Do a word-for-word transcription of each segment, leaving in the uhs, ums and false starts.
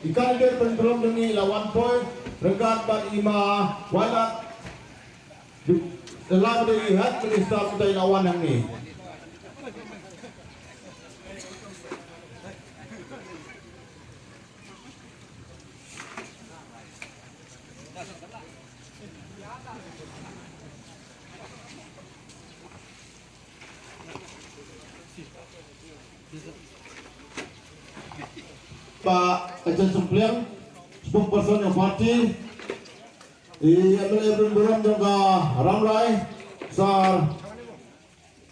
I candidate pynburom jong ngi la wan poi ryngkat bad i ma Wailadmingam, i Health Minister, mynta i la wan hangne. Bah Ejin Sumpliang, spokesperson jong party. I M L A pynburom jong ka Rambrai, Sir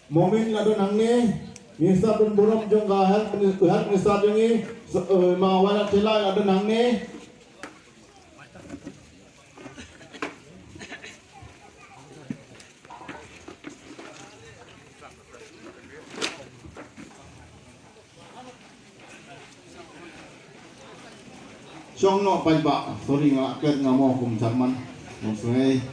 Momin la don hangne. Minister pynburom jong ka Health Minister, Health Minister jong ngi, Sir, eh, ma Wailadmingam la don hangne. Shong noh paidbah, sorry nga ker nga mo kum chairman. Mo sungai.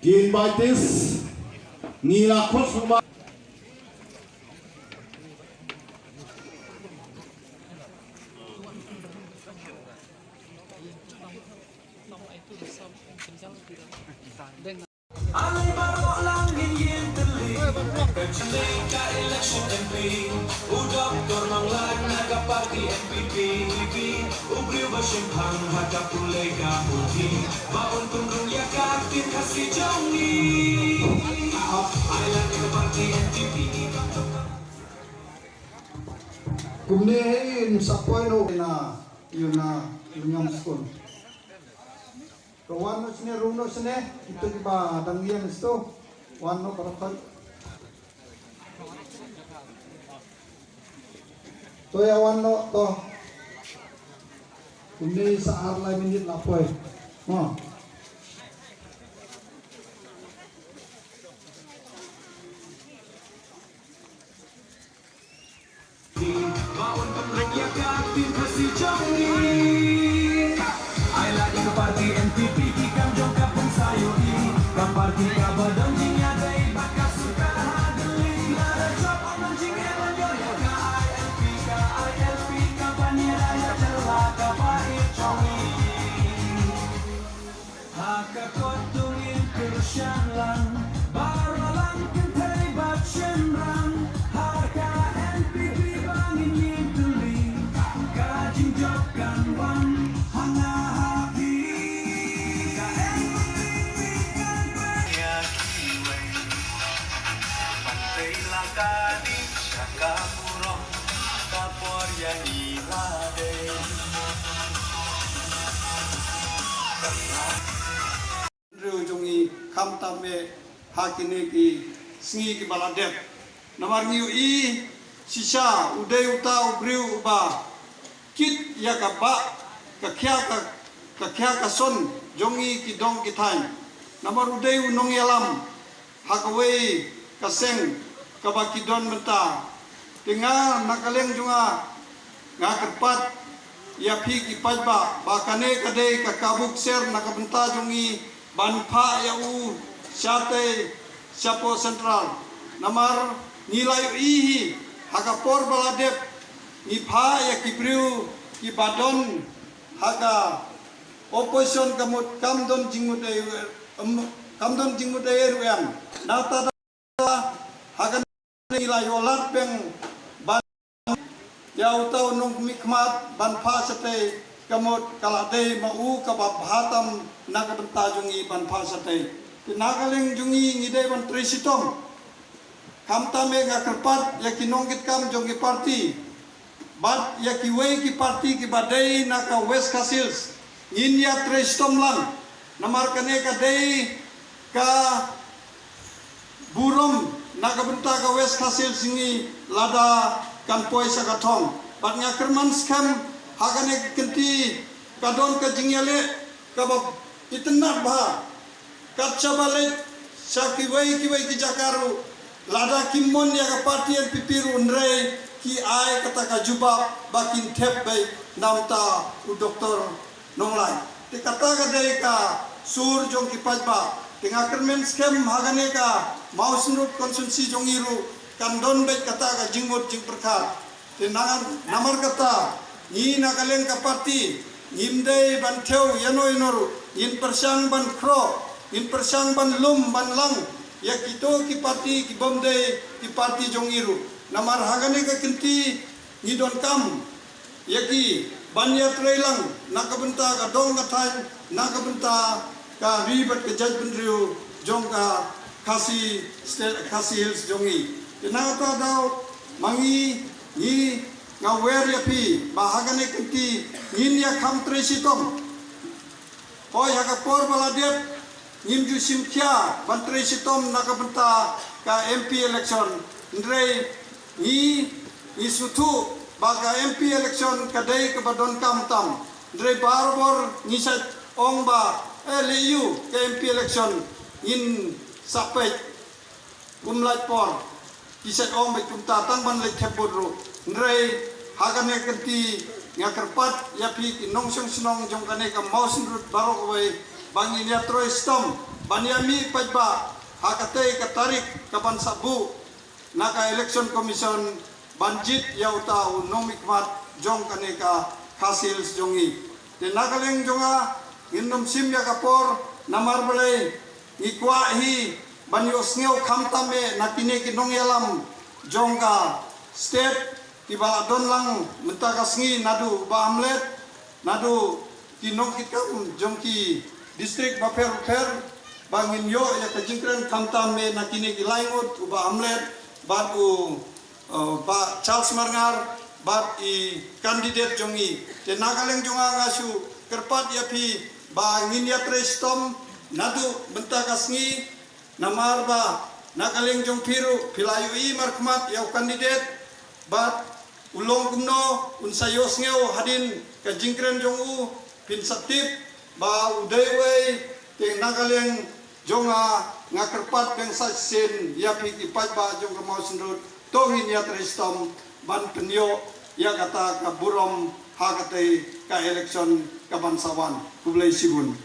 Ki invitees, ngi la khot sngewbha. Alai baroh lang ngin ïeng tylli. Ka jingïeng ka election M P, u Doktor Nonglait na ka party N P P, u briew ba shemphang ha ka pule ka pule, ba un pynrung ïa ka ktien Khasi jong ngi. Ai lad ka party N P P. Kumne hi in sa poi noh na ïa na Lyngngoh School. Ka wan noh shane, rung noh shane, kita kiba dang ïeng sha to. Wan noh para khoi. To ïa wan noh to. Kumne sa ar lai minit la poi. Mo. Ba un pynrung ïa ka ktien Khasi jong ngi. Ai lad ïa ka party N P P, ki kam jong ka pynsaw ïa ngi. Ka party kaba don jingïadei bad ka sorkar ha Delhi. Lada jop ong jingeh ban ïoh ïa ka I L P, ka I L P kaba ngi la ïa jylla kaba ïeit jong ngi. Ha ka kot to ngin kyrshan lang, baroh lang kynthei bad shynrang. Ha ka N P P ba ngin ïeng tylli, ka jingjop kan wan ha nga ha phi. Ka N P P kan pynïaid ïa kiwei, ban peit la ka dei sha ka burom. Ka por ïa ngi la dei. Hynriew jong ngi khamtam eh ha kine ki sngi kiba la dep. Namar ngi ïohi shisha u dei uta u briew uba kit ïa ka bah ka khia ka, ka khia ka son jong ngi ki dong ki thaiñ. Namar u dei u nongïalam ha kawei ka seng kaba ki don mynta. Te nga na ka liang jong nga, nga kyrpad ïa phi ki paidbah ba kane ka dei ka kabu ksiar na ka bynta jong ngi ban phah ïa u shatei shapoh Central. Namar ngi la ïohi hi ha ka por ba la dep ngi phah ïa ki briew kiba don ha ka opposition ka mut kam don jingmut ei, em, kam don jingmut ei ruh em. Nangta da ha kane ngi la ïoh lad biang ban ïa uta u nongmihkhmat ban phah shatei ka mut ka la dei ma u kaba bha tam na ka bynta jong ngi ban phah shatei. Te na ka liang jong ngi ngi dei ban trei shitom. Khamtam eh nga kyrpad ïa ki nongkitkam jong ki party bad ïa kiwei ki party kiba dei na ka West Khasi Hills, ngin ïa trei shitom lang. Namar kane ka dei ka burom na ka bynta ka West Khasi Hills jong ngi lada kan poi sha ka thong. Bad nga kyrmen skhem ha kane ka kynti ka don ka jingïaleh kaba itynnad bha. Kat shaba leit sha kiwei kiwei ki jaka ruh, lada kim mon ïa ka party N P P ruh hynrei ki ai kata ka jubab ba kin thep beit na uta u Doktor Nonglait. Te kata ka dei ka sur jong ki paidbah. Te nga kyrmen skhem ha kane ka Mawsynrut constituency jong ngi ruh kan don beit kata ka jingmut jingpyrkhat. Te na, namar kata, ngi na ka liang ka party, ngim dei ban thew ïano ïano ruh, ngin pyrshang ban khroh, ngin pyrshang ban lum ban lang ïa kito ki party ki bym dei ki party jong ngi ruh. Namar ha kane ka kynti ngi donkam ïa ki ban ïatrei lang na ka bynta ka dong ka thaiñ, na ka bynta ka ri bad ka jaitbynriew jong ka Khasi State, Khasi Hills jong ngi. Te na kata ka daw ma ngi, ngi nga wer ïa phi ba ha kane ka kynti ngin ïa kham trei shitom. Hooid, ha ka por ba la dep ngim ju shim khia ban trei shitom na ka bynta ka M P election. Hynrei ngi, ngi sngewthuh ba ka M P election ka dei kaba donkam tam. Hynrei barabor ngi sa ong ba, eh, lei ïa ka M P election ngin sa peit kum lait por. Ki sa ong beit kumta tang ban leit thep vote ruh. Hynrei ha kane ka kynti nga kyrpad ïa phi ki nongshong shnong jong kane ka Mawsynrut baroh kawei ba ngin ïatrei shitom ban ïa mih paidbah ha katei ka tarik ka ban sa buh na ka Election Commission ban jied ïa uta u nongmihkhmat jong kane ka Khasi Hills jong ngi. Te na ka liang jong nga ngin ym shim ïa ka por, namar balei ngi kwah hi ban ïohsngew khamtam eh na kine ki nongïalam jong ka state kiba la don lang mynta ka sngi, naduh u Bah Hamlet, naduh ki nongkitkam jong ki district bapher bapher, ba ngin ïoh ïa ka jingkren khamtam eh na kine ki lai ngut, u Bah Hamlet bad u, uh, Bah Charles Marngar bad i candidate jong ngi. Te na ka liang jong nga nga shu kyrpad ïa phi ba ngin ïatrei shitom naduh mynta ka sngi, namar ba na ka liang jong phi ruh phi la ïohi markhmat ïa u candidate, bad u long kumno un sa ïohsngew hadien ka jingkren jong u, phin sa tip ba u dei uei. Te na ka liang jong nga nga kyrpad biang sa shisien ïa phi ki paidbah jong ka Mawsynrut, to ngin ïatrei shitom ban pynïoh ïa kata ka burom ha katei ka election ka ban sa wan. Khublei shibun.